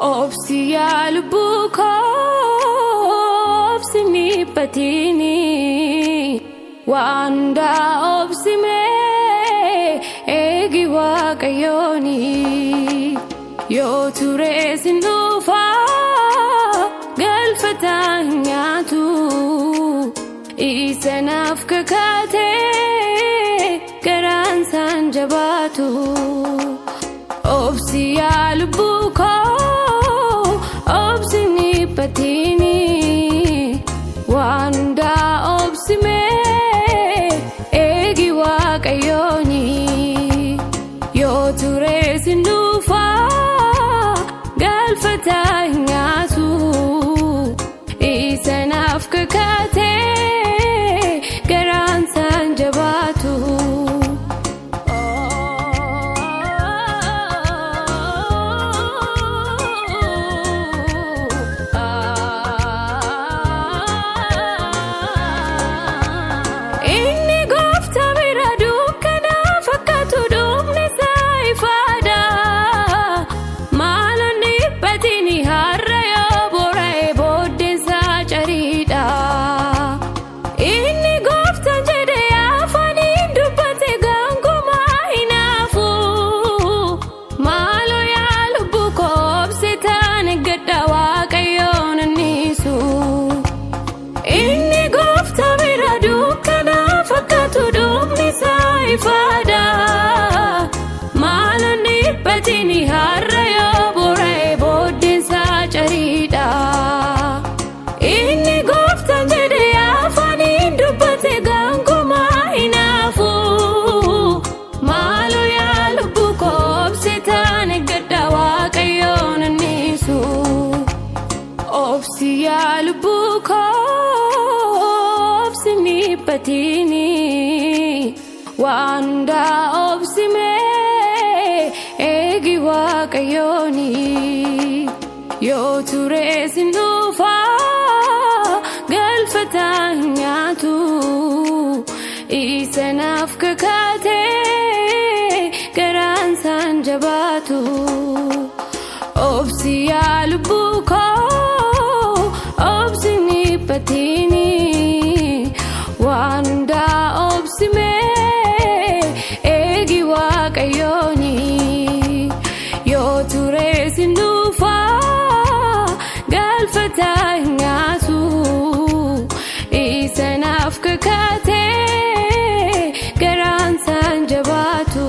Obsi yaa lubbuu koo, obsi hin dhiphatini. Waan hundaa obsi mee eegi Waaqayyooni. Yoo ture sin dhufa, galfataa hin nyaatu. Isa naaf kakatee garaan isaan jabaatu. Obsi yaa lubbuu koo, obsi hin dhiphatini. Waan hundaa obsi mee eegi Waaqayyooni. Yoo ture sin dhufa, galfataa hin nyaatu. Isa naaf kakatee garaan isaan jabaatu. Inni gooftaa bira dukkana fakkaatu dhumni isaa ifaadha. Maaloo hin dhiphatini, har'a yoo boora'e booddeen isaa cariidha. Inni gooftaan jedhe afaaniin dubbate gaangumaa hin hafu. Maaloo yaa lubbuu koo, obsitaan eeggadha, Waaqayyoon anniisu. Inni gooftaa bira dukkana fakkaatu dhumni isaa ifaadha. Maaloo hin dhiphatini, har'a yoo boora'e booddeen isaa cariidha. Inni gooftaan jedhe afaaniin dubbate gaangumaa hin hafu. Maaloo yaa lubbuu koo, obsitaan eeggadha, Waaqayyoon anniisu. Obsi yaa lubbuu koo, obsi hin dhiphatini. Waan hundaa obsi mee eegi Waaqayyooni. Yoo ture sin dhufa, galfataa hin nyaatu. Isa naaf kakatee garaan isaan jabaatu. Obsi yaa lubbuu koo, obsi hin dhiphatini. Waan hundaa obsi mee eegi Waaqayyooni. Yoo ture sin dhufa, galfataa hin nyaatu. Isa naaf kakatee garaan isaan jabaatu.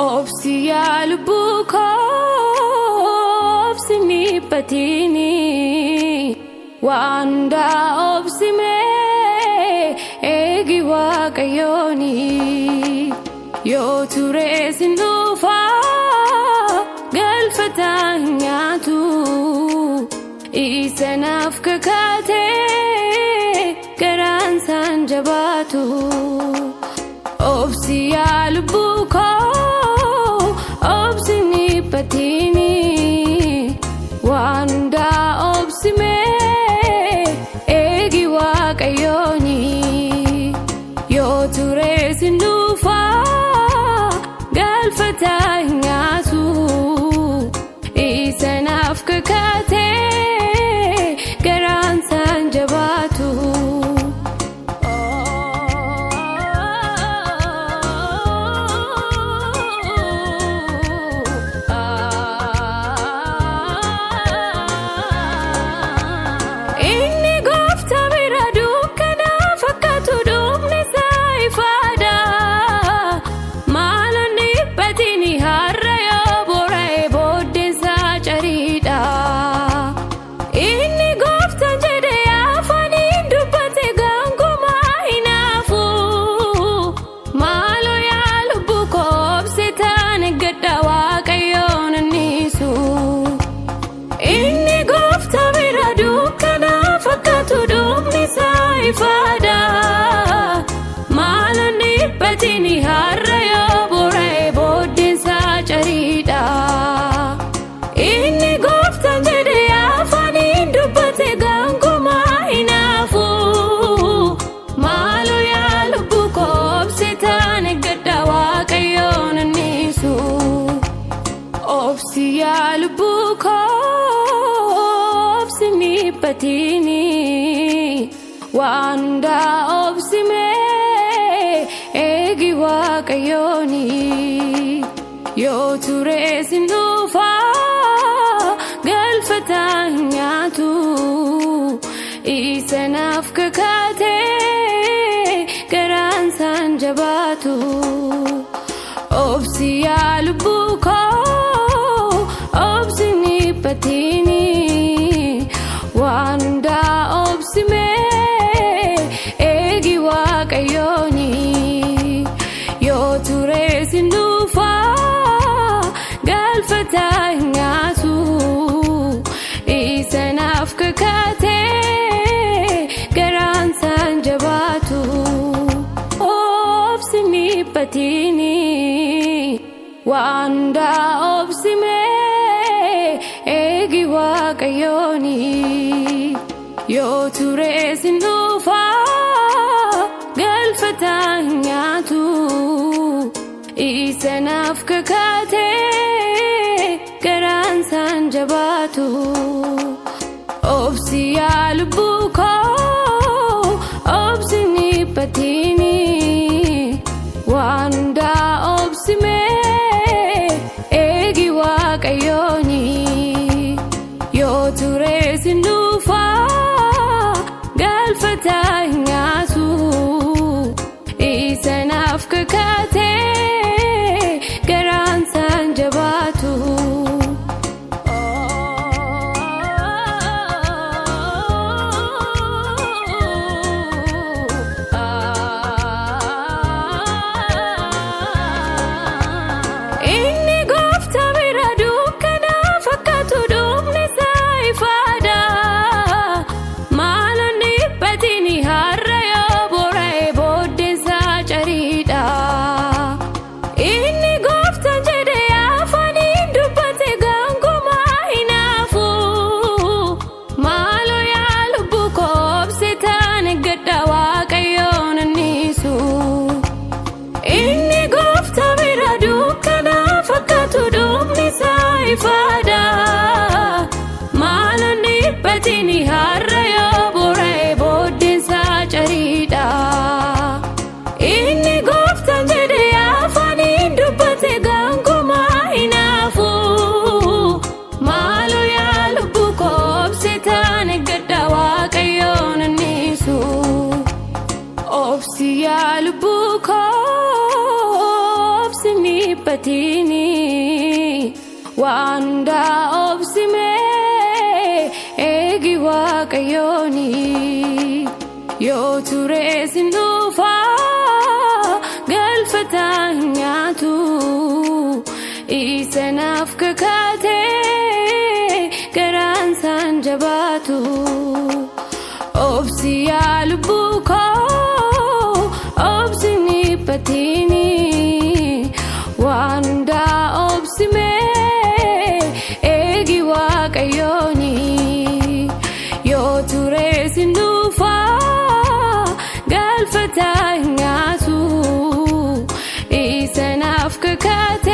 Obsi yaa lubbuu koo, obsi hin dhiphatini. Waan hundaa obsi mee eegi Waaqayyooni. Yoo ture sin dhufa, galfataa hin nyaatu. Isa naaf kakatee garaan isaan jabaatu. Obsi yaa lubbuu koo, obsi hin dhiphatini. Waan hundaa obsi mee eegi Waaqayyooni. Yoo ture sin dhufa, galfataa hin nyaatu. Isa naaf kakatee garaan isaan jabaatu. Inni gooftaa bira dukkana fakkaatu dhumni isaa ifaadha. Maaloo hin dhiphatini, har'a yoo boora'e booddeen isaa cariidha. Inni gooftaan jedhe afaaniin dubbate gaangumaa hin hafu. Maaloo yaa lubbuu koo, obsitaan eeggadha, Waaqayyoon anniisu. Inni gooftaa bira dukkana fakkaatu dhumni isaa ifaadha. Maaloo hin dhiphatini, har'a yoo boora'e booddeen isaa cariidha. Inni gooftaan jedhe afaaniin dubbate. Lubbuu koo obsi ni batini, waan hundaa obsimee eegi Waaqayyooni. Yoo ture sin dhufa, galfataa hin nyaatu. Isa naaf kakaatee garaan isaan jabaatu. Obsi yaa lubbuu koo, obsi ni batini, waan hundaa obsimee eegi Waaqayyooni. Yoo ture sin dhufa, galfataa hin nyaatu. Isa naaf kakaatee garaan isaan jabaatu. Obsi ni batini, waan hundaa obsimee eegi Waaqayyooni. Yoo ture sin dhufa, galfataa hin nyaatu. Isa naaf kakaatee garaan isaan jabaatu. Obsi yaa lubbuu koo, obsi ni batini, waan hundaa obsimee eegi Waaqayyooni. Yoo ture sin dhufa, galfataa hin nyaatu. Isa naaf kakaatee garaan isaan jabaatu. Inni gooftaa bira dukkana fakkaatu dhumni isaa ifaadha. Maaloo dhiphatini, har'a yoo bora'e booddeen isaa cariidha. Inni gooftaan jedhe afaaniin dubbate gaangumaa hin hafu. Maaloo yaa lubbuu koo obsitaan eeggadha, Waaqayyoon anniisu. Inni gooftaa bira dukkana fakkaatu dhumni isaa ifaadha. Maaloo dhiphatini, har'a yoo bora'e booddeen isaa cariidha. Inni gooftaan jedhe afaaniin dubbate gaangumaa hin hafu. Maaloo yaa lubbuu koo obsitaan eeggadha, Waaqayyoon anniisu. Obsi yaa lubbuu koo, obsi ni batini, waan hundaa obsimee eegi Waaqayyooni. Yoo ture sin dhufa, galfataa hin nyaatu. Isa naaf kakaatee garaan isaan jabaatu. Obsi yaa lubbuu koo, obsi ni batini, waan hundaa obsimee eegi Waaqayyooni. Yoo ture sin dhufa, galfataa hin nyaatu. Isa naaf kakaatee.